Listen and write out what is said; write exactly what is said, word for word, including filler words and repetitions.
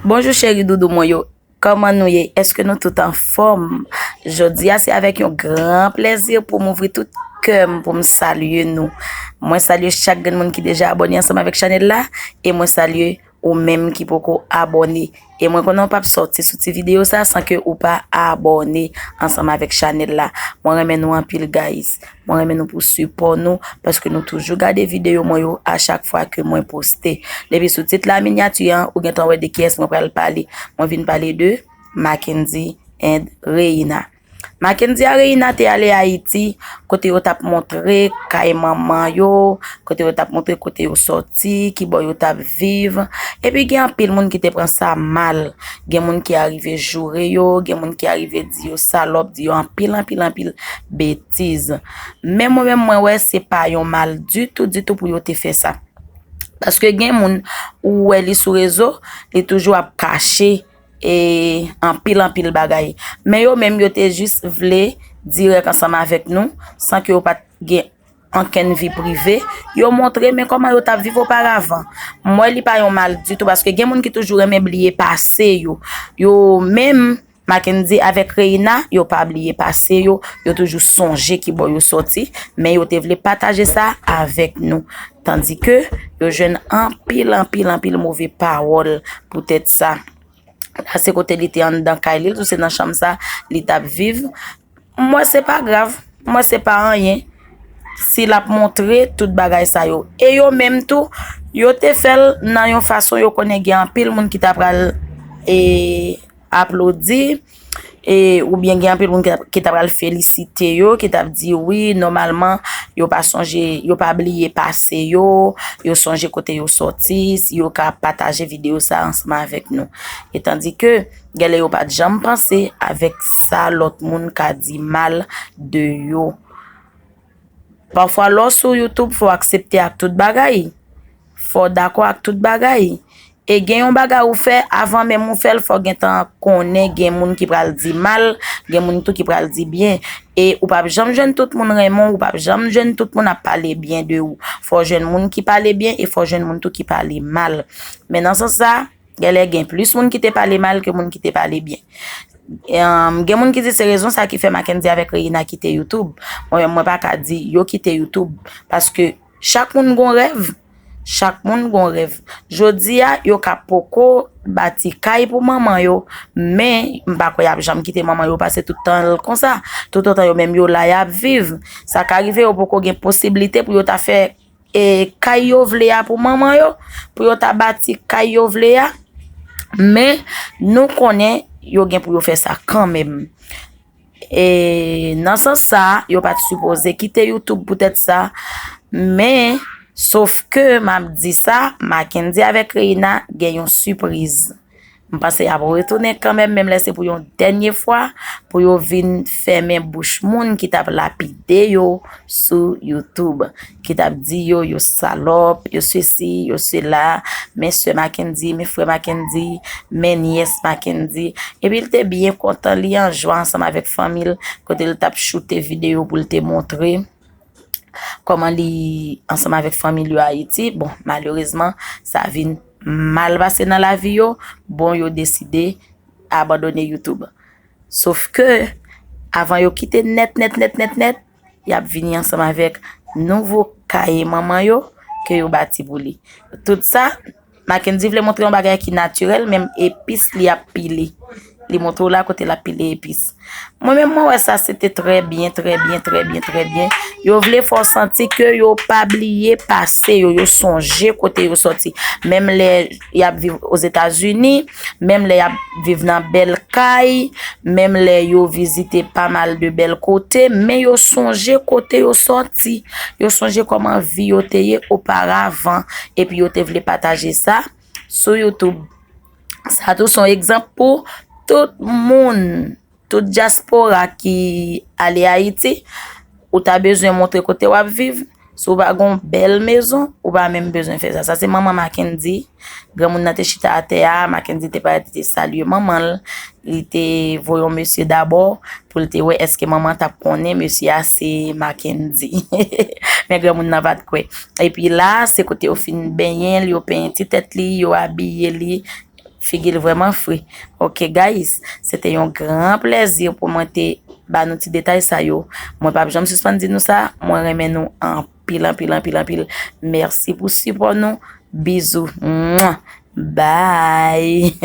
Bonjou cheri doudou mwen yo, kòman nou ye? Èske nou tout anfòm? Jodi a se avèk yon gran plèzi pou m ouvri tout kè m pou m salye nou. Mwen salye chak grenn moun ki deja abòne ansanm avèk chanèl la, e mwen salye ou menm ki poko abòne. E mwen konnen w p ap sòti sou ti videyo sa san ke ou pa abòne ansanm avèk chanèl la. Mwen renmen nou anpil guys. Mwen renmen nou pou sipò nou, paske nou toujou gade videyo mwen yo a chak fwa ke mwen poste. Depi sou tit la, minyati an, ou gentan wè de kiyès mwen pral pale. Mwen vin pale de Mackendy and Reina. Mackendy a Reina te ale Ayiti, kote yo t ap montre kay manman yo, kote yo t ap montre kote yo sòti, ki bò yo t ap viv. Epi gen anpil moun ki te pran sa mal. Gen moun ki arive joure yo, gen moun ki arive di yo salòp, di yo anpil, anpil, anpil betiz. Men mwen menm, mwen wè se pa yon mal ditou, ditou pou yo te fè sa. Paske gen moun ou wè li sou rezo, li toujou ap kache e anpil, anpil bagay. Men yo menm, yo te jis vle dirèk ansanm avèk nou, san ke yo pa t gen ankenn vi prive. Yo montre men kòman yo t ap viv oparavan. M wè li pa yon mal ditou, paske gen moun ki toujou renmen bliye pase yo. Yo menm, Mackendy avèk Reina, yo pa bliye pase yo, yo toujou sonje ki bò yo sòti, men yo te vle pataje sa avèk nou. Tandike yo jwenn anpil, anpil, anpil move pawòl poutèt sa. La se kote li te anndan kay li, tou se nan chanm sa li t ap viv. M wè se pa grav, m wè se pa anyen si l ap montre tout bagay sa yo. E yo menm tou, yo te fè l nan yon fason yo konnen gen anpil moun ki ta pral e, aplodi, e, oubyen gen anpil moun ki ta, ki ta pral felisite yo, ki t ap di wi, nòmalman, yo pa sonje, yo pa bliye pase yo, yo sonje kote yo sòti, si yo ka pataje videyo sa ansanm avèk nou. E tandike, genlè yo pa t janm panse avèk sa lòt moun ka di mal de yo. Pafwa, lè w sou YouTube, fò w aksepte ak tout bagay. Fò w dakò ak tout bagay. E gen yon bagay ou fè, avan menm ou fè l, fò w gentan konnen gen moun ki pral di mal, gen moun tou ki pral di byen. E ou p ap janm jwenn tout moun renmen w, ou p ap janm jwenn tout moun ap pale byen de ou. Fò w jwenn moun ki pale byen e fò w jwenn moun tou ki pale mal. Men nan sans sa, genlè gen plis moun ki te pale mal ke moun ki te pale byen. Em, gen moun ki di se rezon sa ki fè Mackendy avèk Reina kite YouTube. Mwen menm, mwen pa ka di yo kite YouTube. Paske chak moun gon rèv. Chak moun gon rèv. Jodi a, yo ka poko bati kay pou manman yo, men m pa kwè y ap janm kite manman yo pase tout tan l konsa. Toutotan yo menm yo la, y ap viv. Sa ka rive yo poko gen posiblite pou yo ta fè e kay yo vle a pou manman yo, pou yo ta bati kay yo vle a, men nou konnen yo gen pou yo fè sa kanmenm. E nan sans sa, yo pa t sipoze kite YouTube poutèt sa, men sof ke m ap di sa, Mackendy avèk Reina gen yon sipriz. M panse y ap retounen kanmenm, menm lè se pou yon dènye fwa, pou yo vin fèmen bouch moun ki t ap lapide yo sou YouTube, ki t ap di yo, yo salòp, yo sesi, yo sela, men sè Mackendy, men frè Mackendy, men nyès Mackendy. Epi l te byen kontan, li an jwa ansanm avèk fanmi l, kote l t ap choute videyo pou l te montre kòman li ansanm avèk fanmi l yo Ayiti. Bon, malerezman, sa vin mal pase nan lavi yo. Bon, yo deside abandone YouTube. Sof ke, avan yo kite nèt, nèt, nèt, nèt, nèt, y ap vini ansanm avèk nouvo kay manman yo ke yo bati pou li. Tout sa, Mackendy vle montre yon bagay ki natirèl, menm epis li ap pile. Li montre w la kote l ap pile epis. Mwen menm, mwen wè sa se te trè byen, trè byen, trè byen, trè byen. Yo vle fè w santi ke yo pa bliye pase yo, yo sonje kote yo sòti. Menm lè y ap viv Ozetazini, menm lè y ap viv nan bèl kay, menm lè yo vizite pa mal de bèl kote, men yo sonje kote yo sòti. Yo sonje kòman vi yo te ye oparavan, epi yo te vle pataje sa sou YouTube. Sa tou se yon egzanp pou tout moun, tout dyaspora ki ale Ayiti. Ou ta bezwen montre kote w ap viv. Si w pa gen yon bèl mezon, ou pa menm bezwen fè sa. Sa se manman Mackendy. Granmoun nan te chita atè a, Mackendy te parèt, li te salye manman l. Li te voye yon mesye dabò pou l te wè èske manman t ap konnen mesye a se Mackendy. Men granmoun nan pa t kwè. Epi la, se kote yo fin benyen l, yo penyen ti tèt li, yo abiye li. figi l vrèman fre. Ok, guys, se te yon gran plèzi pou mwen te ba nou ti detay sa yo. Mwen p ap janm sispann di nou sa, mwen renmen nou anpil, anpil, anpil, anpil. Mèsi pou sipò nou. Bizou. Mwa. Bye.